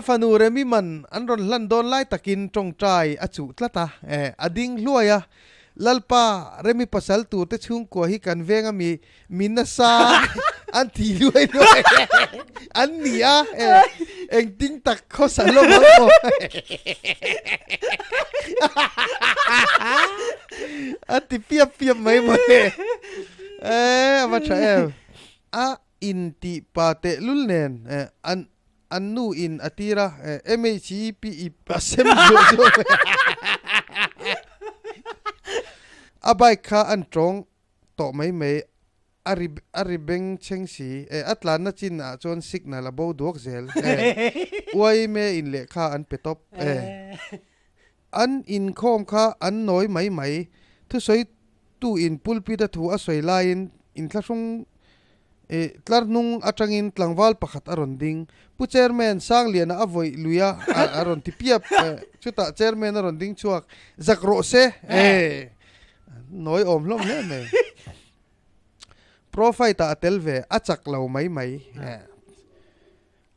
A fanu Remi man an rawn hlan dawn lai takin tawngtai a chuh tlat a, a ding hluai a, Lalpa, Remi pasal tur te chhungkua hi kan veng a mi mi nasa an ti luai luai an ni a, engtin tak khawsa hlawm ang maw? A ti piap piap mai maw le. A va tha em. A in tih pa tehlul nen an an nu in a tir a MHEP ip a sem zuah zuah mai a bike kha an tawng tawh mai mai a ri a ri beng chheng si a tlanna chin ah chuan signal a bo duak zel yma in lehkha an pe tawp an inkhawm kha an nawi mai mai thusawi Tu in pulpit a thu a sawi laiin inthlahrung eh tlar hnung atangin tlangval pakhat a rawn ding. Pu Chairman, Sangliana a vawih lui a, a rawn ti piap. Chutah Chairman a rawn ding chhuak, Zak rawh se! Eh! Nawi awm hlawm hle mai. Pro fight ah a tel ve, a chak lo mai mai.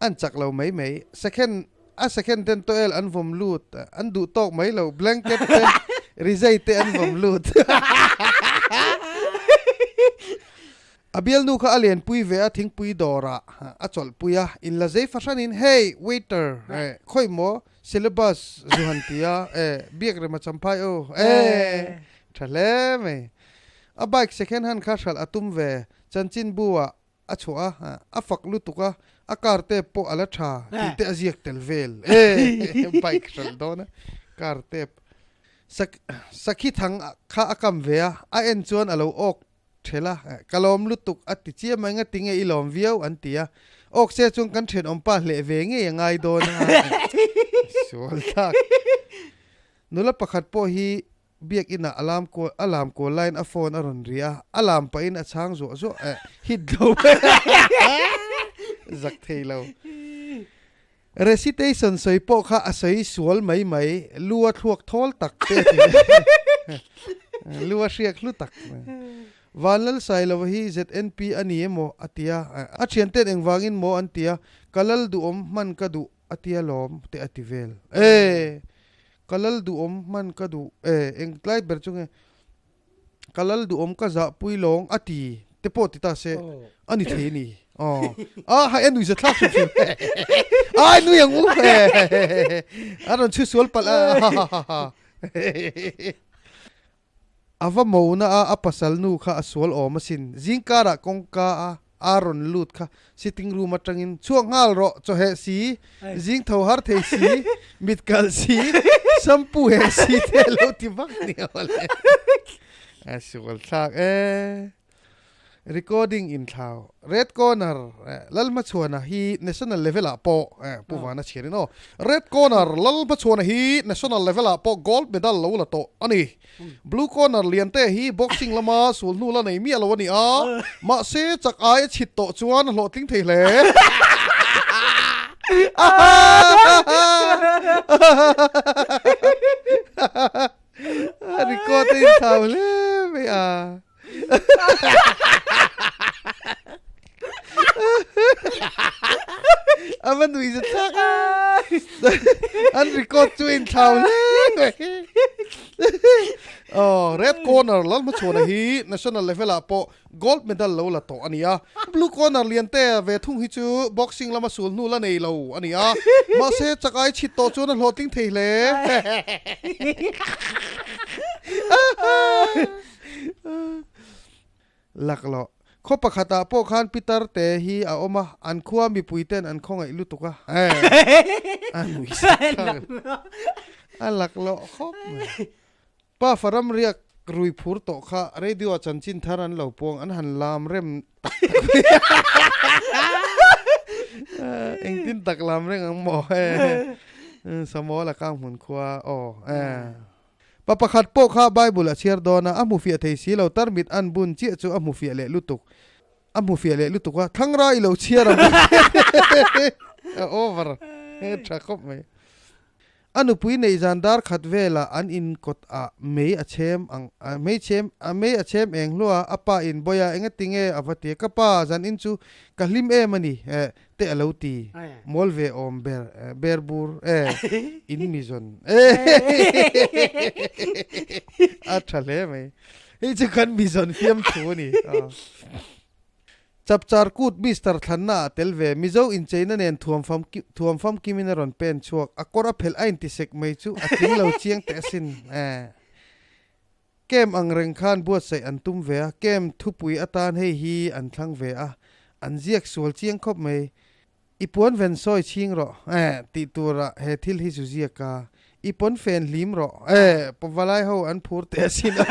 An chak lo mai mai. Second a second ten toel an vawm lut an duh tawk mai lo blanket te rizai te an vawm lut. A bialnu kha a lenpui ve a thingpui dawrah a chawlhpui a in la zei fahranin hey waiter khawi maw syllabus zu han ti a biak rem a champhai aw eh tha hle mai. A bike second hand kha hralh a tum ve chanchinbu ah A chhuah a, a fak lutuk a, a car tep pawh a la tha tih te a ziak tel vel e, bike hralh dawn a, car tep sak sakhi thang kha a kam ve a, a en chuan a lo awk thel a, ka lawm lutuk a ti chiam a, engati nge i lawm viau an ti a, awk se chuan kan thenawmpa hleh ve ngei a ngai dawn a, sual thlak nula pakhat pawh hi Biakinah a lam kual a lam kual laiin a phone a rawn ri a, a lam pahin a chhang zuah zuah eh hit lo zak thei lo. Recitation sawi pawh kha a sawi sual mai mai, lu a thluak thawl tak te a ti lu a hriak hlu tak. Vanlal Sailova hi ZNP a ni emaw a ti a, a thianten engvangin maw an ti a, ka lal duhawm hman ka duh a tia lawm te a ti vel e ka lal duhawm hman ka duh e eng tlai ber chu nge ka lal duhawm ka zah pui lawng a ti te pawh ti ta se a ni thei a ni aw a hai a nui za thlak hrim hrim ai nui ang u a rawn chhu sual palh a A va mona a a pasal nu kha a sual awm asin. Zingkarah kawngka a a rawn lut kha sitting room atangin chhuak nghal rawh, chawheh si, zing tho har thei si, mit kal si, shampoo heh si te a lo ti vak nia mawle. A sual thlak e. Recording in thlau. Red Corner Lalhmachhuana hi National level ah pawh Pu Vana chhiar in aw. Red Corner Lalhmachhuana hi National level ah pawh gold medal lo la tawh a ni. Blue Corner Liante hi boxing lama sul hnu la nei miah lo a ni a, mahse chak ai a chhit tawh chuan a hlawhtling thei hle. Record a inthlau hle mai a. A va nui zet thlak a. An record chu in thlau hle mai. Oh, red corner Lalhmachhuana hi national level ah pawh gold medal lo la tawh a ni a. Blue corner Liante ve thung hi chu boxing lama sul hnu la nei lo a ni a. Mahse chak ai chhit tawh chuan a hlawhtling thei hle. Laklawh. Khaw pakhatah pawh khan pitar te hi a awm a, an khua mipui ten an khawngaih lutuk a. A nui sak thlak. A laklawh khawp mai. Pa Faram riak rui phur tawh kha radio ah chanchin thar an lo puang an han lam rem tak tak mai. Engtin tak lam reng ang maw. Samuel a kang hmun khua aw. Pa pakhat pawh kha Bible a chhiar dawn a, a hmu fiah thei si lo, tarmit an bun chiah chu a hmu fiah leh lutuk, a hmu fiah leh lutuk a, thlangra i lo chhiar ang a over, he tha khawp mai. A nupui neih zan dar khat velah an in kawt ah mei a chhem ang mei chhem mei a chhem eng hlua a pa in Bawia engati nge a va ti a ka pa zan in chu ka hlim em a ni eh te a lo ti mawl ve awm ber ber bur eh in mi zawn eh a tha hle mai hei chu kan mi zawn fiamthu a ni. Chapchar kut Mister Thlanna ah tel ve, Mizo incheina nen thuamfam thuamfam kimin a rawn pen chhuak, a kawr a phelh a intisek mai chu a tling lo chiang teh asin. Eh. Camp ang reng khan buatsaih an tum ve a, camp thupui atan hei hi an thlang ve a, an ziak sual chiang khawp mai. I puan ven sawi chhing rawh, eh, tih turah he thil hi zu ziak a, i pawn fen hlim rawh, eh, pawvalai ho an phur teh asin a.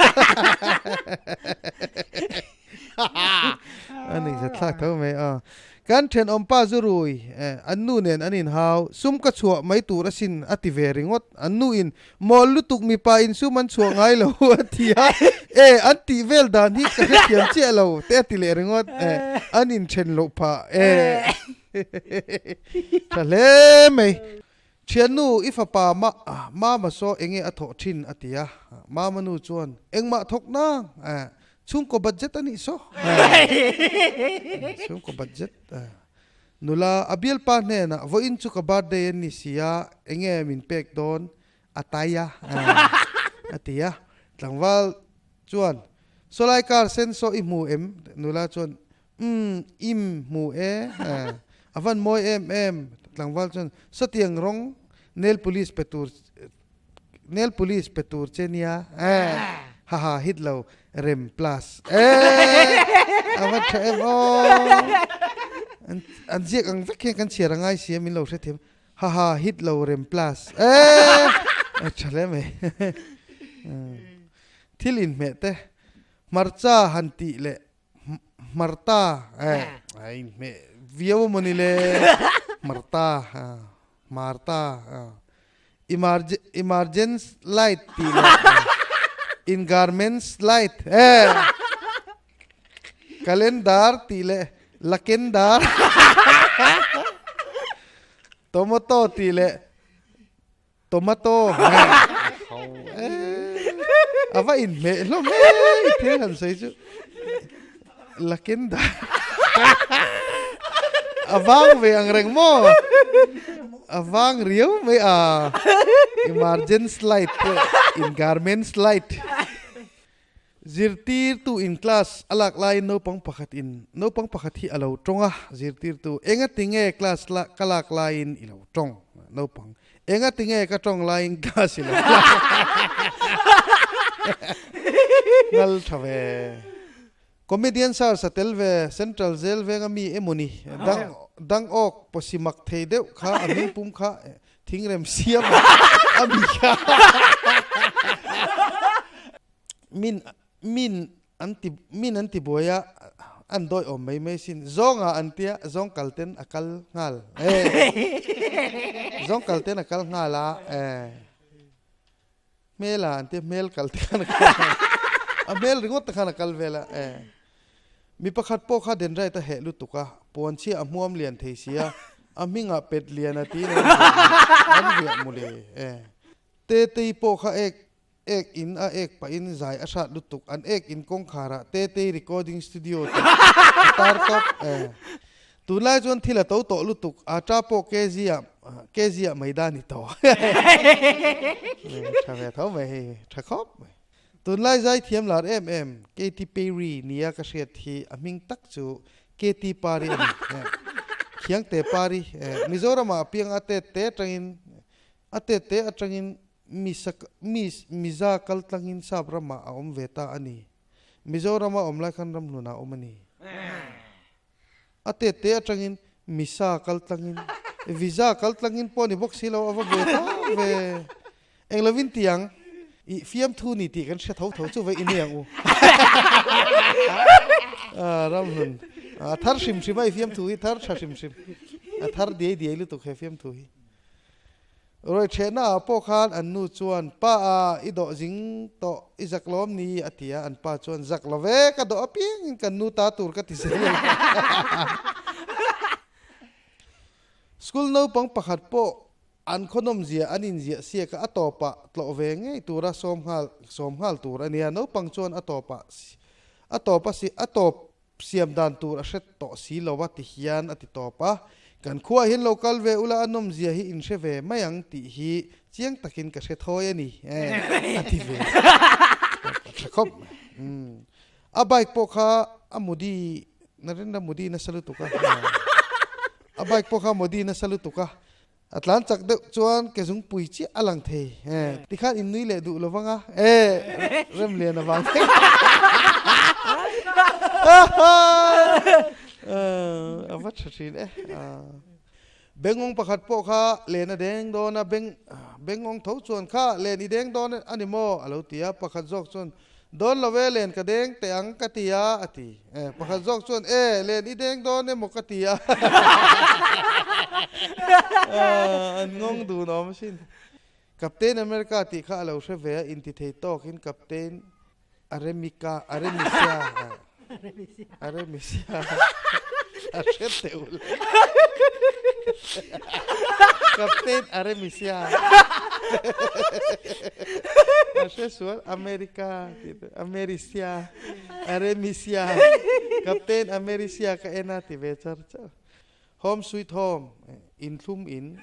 A nih zat thlak tho mai a. Kan thenawmpa zu rui, eh, an nu nen an inhau, sum ka chhuah mai tur asin a ti ve ringawt. An nu in, mawl lutuk mipa in sum an chhuah ngai lo a ti a, eh, an tih vel dan hi ka hrethiam chiah lo te a ti leh ringawt, eh, an inthen loh phah, eh. Tha hle mai. Thiannu, i fapa ma, mama saw enge a thawh thin a ti a, mama nu chuan, engmah thawk nang, eh, chhungkaw budget a nih saw, eh, chhungkaw budget, eh. Nula, a bialpa hnenah vawiin chu ka birthday a ni si a, enge min pek dawn a tai a, a ti a. Tlangval chuan, Sawlai car sen saw i hmu em? Nula chuan, Umm, im hmu e, a van mawi em em. Tlangval chuan, Sawtiang rawng nail polish pe tur nail polish pe tur che nia, haha hit lo rem plus a va tha em aw an ziak ang vek hian kan chhiar a ngai si a min lo hrethiam haha hit lo rem plus a tha hle mai thil inhmeh te hmarcha han tih leh hmarta a inhmeh viau a mawni le hmarta hmarta Emergence light tih leh in garments light eh calendar tih leh lakendar tomato tih leh tomato eh a va inhmeh hlawm e thil han sawi chu Lakendar a vang ve ang reng maw? A vang riau mai a. Emergence light te in garments light. Zirtirtu in class a lak laiin naupang pakhat in naupang pakhat hi a lo tawng a, zirtirtu engati nge class la ka lak laiin i lo tawng? Naupang engati nge ka tawng laiin class i lo lak? Ngal tha ve. Comedian Sars a tel ve, Central Jail venga mi emawni dang dang awk pawsi mak thei deuh kha a hming pum kha thingrem siam a mi kha min min an ti min an ti buai a an dawi awm mai mai sin zawnga an tia zawng kal ten a kal nghal eh zawng kal ten a kal nghal a eh Hmel a an tia hmel kal te khan a kal a hmel ringawt te khan a kal vel a eh mi pakhat pawh kha den right a heh lutuk a puan chhia a hmuam lian thei si a a hmingah pet lian a tiin an viah mu le eh Tetei pawh kha ek ek in a ek pahin zai a hrat lutuk an ek in kawngkharah Tetei recording studio tih a tar tawp eh Tunlai chuan thil a to tawh lutuk, a ta pawh kg ah kg ah mai dan i to. Tha ve tho mai hei, tha khawp mai. Tunlai zai thiam lar em em Katy Perry nia ka hriat hi a hming tak chu Katy Parry a ni. Khiangte Parry, Mizoramah a piang a tet te atangin a tet te atangin misa mis miza kal tlangin sap ramah a awm ve ta a ni. Mizorama awm lai khan ramhlunah a awm a ni. A tet te atangin misa kal tlangin visa kal tlangin pawh ni bawk si lo a va buai ta ve. Eng lovin ti ang i fiamthu ni tih kan hre tho tho chu ve i ni ang u. Ramhlun a thar hrim hrim a i fiamthu hi thar tha hrim hrim a thar diai diai lutuk he fiamthu hi. Ruai ṭhehna ah pawh khan an nu chuan, Pa a, i dawh zing tawh, i zak lawm ni? a ti a. An pa chuan, Zak lo ve, ka dawh apiangin kan nu ta tur ka ti zel a. School naupang pakhat pawh An khawnawm zia an inziah siak a, a tawpah tlawh ve ngei tura sawm nghal sawm nghal tur a nia. Naupang chuan a tawpah a tawp a si a tawp siam dan tur a hre tawh si lo a ti hian a ti tawp a. Kan khuaah hian lo kal ve ula a nawm zia hi in hre ve mai ang tih hi chiang takin ka hre thawi a ni e a ti ve a tha khawp mai. Umm a bike pawh kha a Modi Narendra Modi nasa lutuk a a bike pawh kha Modi nasa lutuk a. A tlan chak deuh chuan ke zungpui chiah a lang thei e. Tikhan in nui leh duh lo vang a e Remlian avang thei. A va tha thin e. Bengawng pakhat pawh kha len a deng dawn a, beng bengawng tho chuan kha len i deng dawn a ni maw a lo ti a, pakhat zawk chuan dawn lo e len ka deng teh ang ka ti a a ti. E, pakhat zawk chuan, E, len i deng dawn emaw ka ti a. An ngawng dun awm asin. Captain America tih kha a lo hre ve a, intithei tawkin Captain Aremika, Aremisia, Aremisia a hre teuh lo. Captain Aremisia a hre sual America tih te, Amerisia. Aremisia, Captain Amerisia ka en a ti ve char char. Home sweet home, in thlum in.